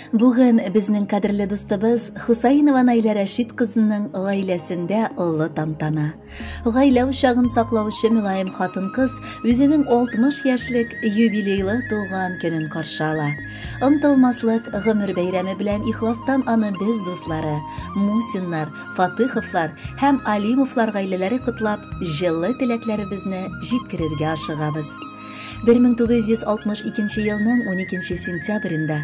Бүген безнең кадерле дустыбыз Хусаинова Наилә Рәшит кызының гаиләсендә олы тантана. Гаилә учагын саклаучы мөлаем хатын-кыз үзенең 60 яшьлек юбилейлы туган көнен каршы ала. Онытылмаслык гомер бәйрәме белән ихластан аны без дуслары, Мусиннар, Фатыховлар һәм Алимовлар гаиләләре котлап, җылы теләкләребезне җиткерергә ашыгабыз. 1962 елның 12 сентябрендә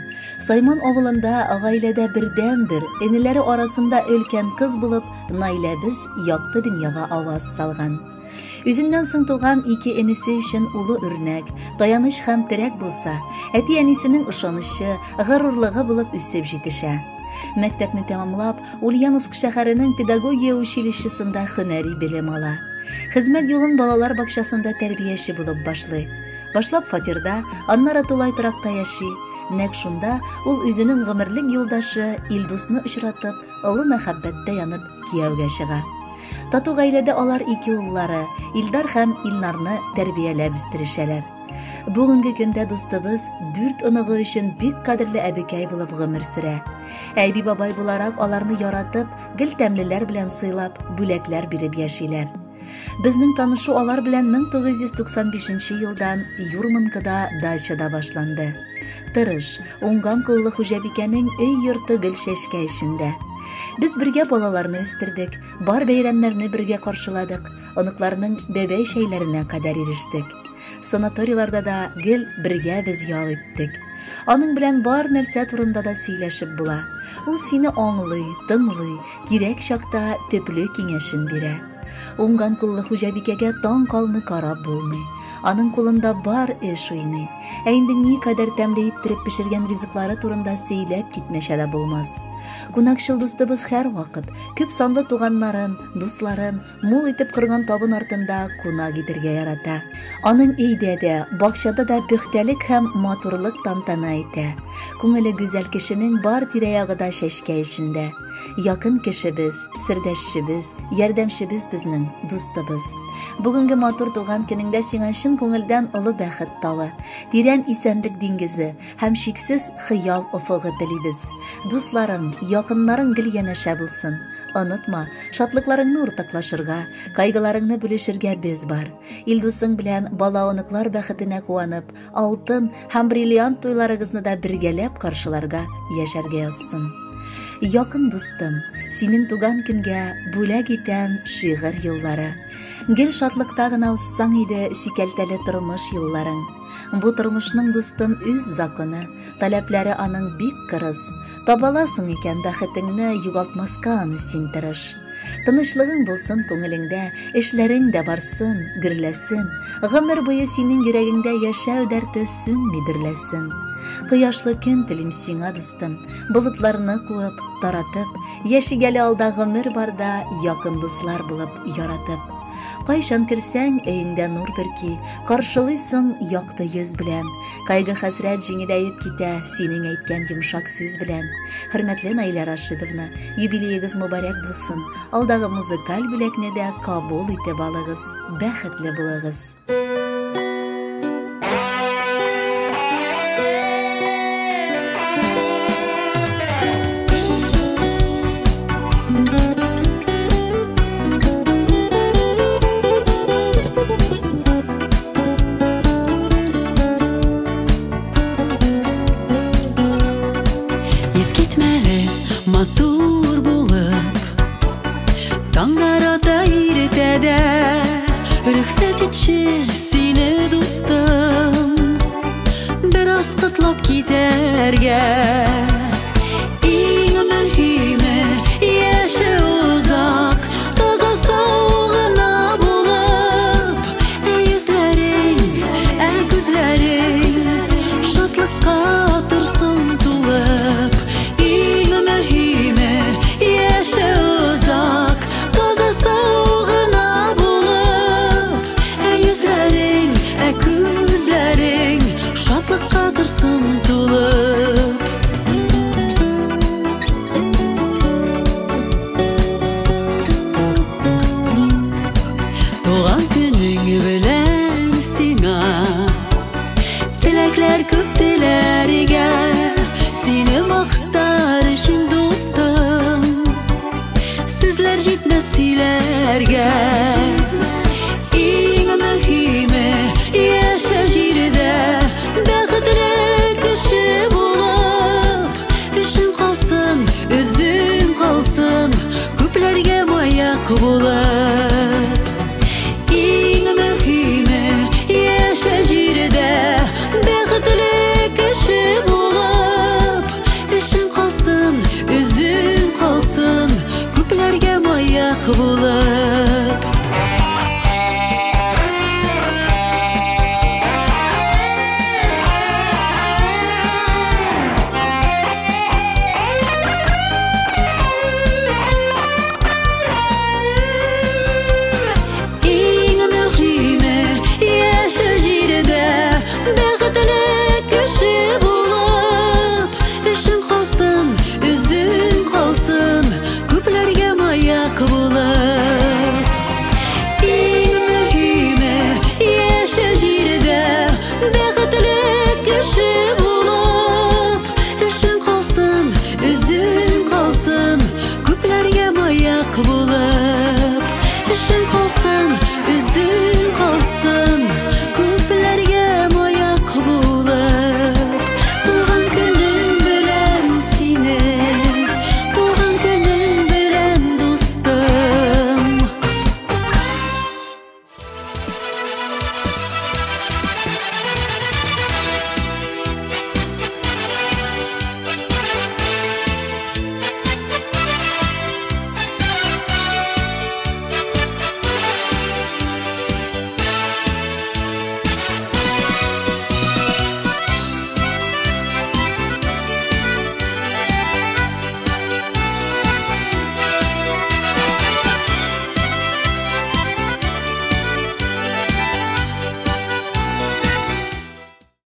Сайман авылында гаиләдә бердәнбер, энеләре арасында өлкән кыз булып Наиләбез якты дөньяга аваз салган. Үзеннән соң туган ике энесе өчен улы үрнәк, таяныч һәм терәк булса, әти-әнисенең ышанычы, горурлыгы булып үсеп җитешә. Мәктәпне тәмамлап, Ульяновск шәһәренең педагогия училищесында һөнәри белем ала. Хезмәт юлын балалар бакчасында тәрбияче булып башлый. Башлап фатирда, аннары тулай торакта яши. Нәкъ шунда ул үзенең гомерлек юлдашы Илдусны очратып, олы мәхәббәттә янып кияүгә чыга. Тату гаиләдә алар ике уллары, Илдар һәм Илнарны тәрбияләп үстерешәләр. Бүгенге көндә дустыбыз дүрт оныгы өчен бик кадерле әбекәй булып гомер сөрә. Әби бабай буларак аларны яратып, гел тәмлеләр белән сыйлап, бүләкләр биреп яшиләр. Безнең танышу алар белән 1995 елдан Юрманкада дачада башланды. Тырыш, уңган куллы хуҗабикәнең өй йорты гел чәчкә эчендә. Без бергә балаларны үстердек, бар бәйрәмнәрне бергә каршыладык, оныкларның бәбәй чәйләренә кадәр ирештек. Санаторийларда да гел бергә без ял иттек. Аның белән бар нәрсә турында да сөйләшеп була. Ул сине аңлый, тыңлый, кирәк чакта төпле киңәшен бирә. Уңган куллы хуҗабикәгә таң калмый карап булмый. Аның кулында бар эш уйный. Ә инде никадәр тәмле иттереп пешергән ризыклары турында сөйләп китмәчә дә булмас. Кунакчыл дустыбыз һәрвакыт күп санлы туганнарын, дусларын, Мул итеп корган табын артында кунак итергә ярата. Аның өйдә дә, бакчада да пөхтәлек һәм матурлык тантана итә. Күңеле гүзәл кешенең бар тирә-ягы да чәчкә эчендә. Якын кешебез, сердәшчебез, ярдәмчебез безнең, дустыбыз. Бүгенге матур туган көнеңдә сиңа чын күңелдән олы бәхет тавы, тирән исәнлек диңгезе һәм чиксез хыял офыгы телибез. Дусларың, якыннарың гел янәшә булсын. Онытма, шатлыкларыңны уртаклашырга, кайгыларыңны бүлешергә без бар. Илдусың белән бала-оныклар бәхетенә куанып, алтын һәм бриллиант туйларыгызны да бергәләп каршыларга, яшәргә язсын. Якын дустым, синең туган көнгә бүләк итәм шигырь юллары. Гел шатлыкта гына узсаң иде сикәлтәле тормыш юлларың. Бу тормышның, дустым, үз законы, таләпләре аның бик кырыс. Табаласың икән бәхетеңне, югалтмаска аны син тырыш. Тынычлыгың булсын күңелеңдә, эшләрең дә барсын, гөрләсен. Гомер буе синең йөрәгеңдә яшәү дәрте сүнми дөрләсен. Кояшлы көн телим сиңа, дустым, болытларны куып, таратып, яшик әле алда гомер барда якын дуслар булып, яратып. Кайчан керсәң, өеңдә нур бөрки, каршылыйсың якты йөз белән. Кайгы-хәсрәт җиңеләеп китә синең әйткән йомшак сүз белән. Хөрмәтле Наилә Рашидовна, юбилеегыз мөбарәк булсын. Алдагы музыкаль бүләкне дә кабул итеп алыгыз. Бәхетле булыгыз. Искитмәле матур булып Таңнар ата иртәдә Рөхсәт итче сине дустым Бераз котлап китәргә Иң мөһиме яшәү озак Таза сау гына булып Ә йөзләрең, ә күзләрең Шатлыкка торсын тулып Иң мөһиме яшәү озак Таза сау гына булып Ә йөзләрең, ә күзләрең Шатлыкка торсын тулып Туган көнең белән сиңа Теләкләр күп теләргә Сине мактап сөйләргә.